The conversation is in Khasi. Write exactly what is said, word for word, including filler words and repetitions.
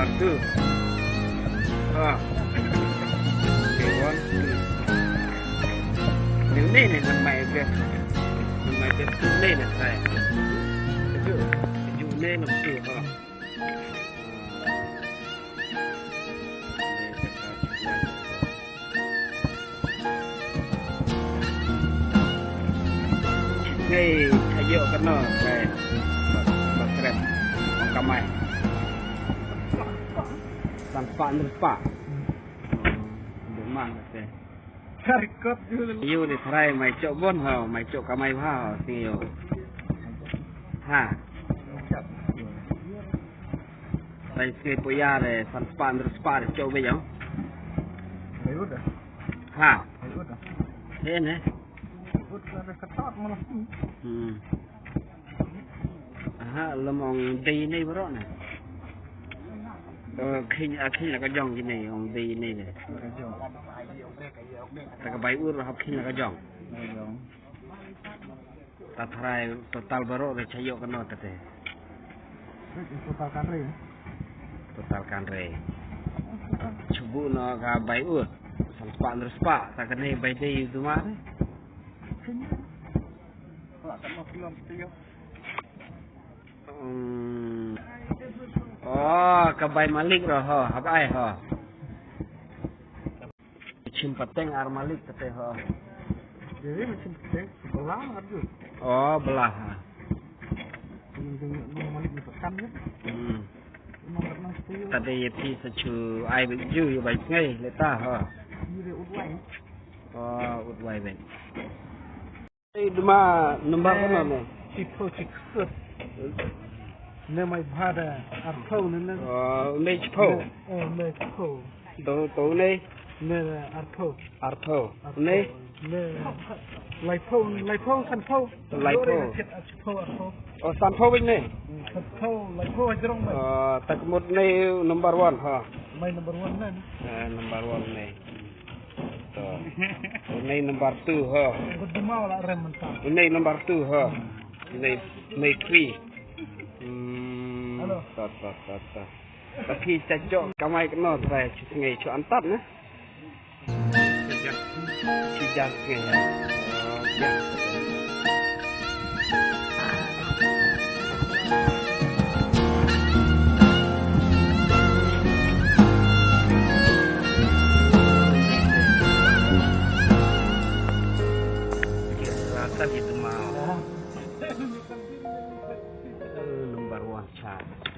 One, two. Ah. Okay, one, two. Ni, ni, ni, ni, my best. My best, ni, ni, try. Sejuk. Sejuk, ni, ni, tu, ha. Hei, ayo kano, hei. Ba, ba krem. Ong kamai. San spah, hynriew spah. Demand te. Yu ni trai mai chok bon ho, mai chok kamai bha ho, sing yu. Ha. Trai sing yu puya re, san spah, hynriew spah re chok be yo. Ha. He ne. Hmm. Aha, lem ong dei nei baroh ne. Eh, khing, ah, khing la ka jong ki nei, ong dei nei ne. Ta ka bai ur hap khing la ka jong. Ta tharai total baroh re cha ïoh kano ta te. Total kan re. Total kan re. Chubu no ka bai ur. San spah hynriew spah, ta ka nei bai dei duma re. Hmm. Oh, ka bai malik ro ho, hap ai ho. Chim pateng ar malik kate ho. Jadi macam pateng sebelah arju. Oh, belah. Yang tengok nong malik ni pekan je. Hmm. Nong kat nong setuju. Tadi ye pi sa chu ai bik ju ye bai ngai leta ho. Ni dia udwai. Oh, udwai ben. Ei, duma number ko na ne? Chipho chiksut. Ne mai bhada arpho ne ne. Oh, ne chipho. Eh, ne chipho. To, to ne? Ne arpho. Arpho. Ne? Ne laipho, laipho sanpho. Laipho. Chipho arpho. Oh, sanpho bin ne? Sanpho, laipho hajrong mai. Oh, tak mut ne number one ha. Mai number one ne. Eh, number one ne. To. Unei number two ho. Unei number two ho. Unei, unei three. Hmm. To, to, to, to. Tapi sa chok kamai keno trai chu sngi chu antat ne. Chu jan sngi. Oh, ya. Rasa gitu mau. Number one chance.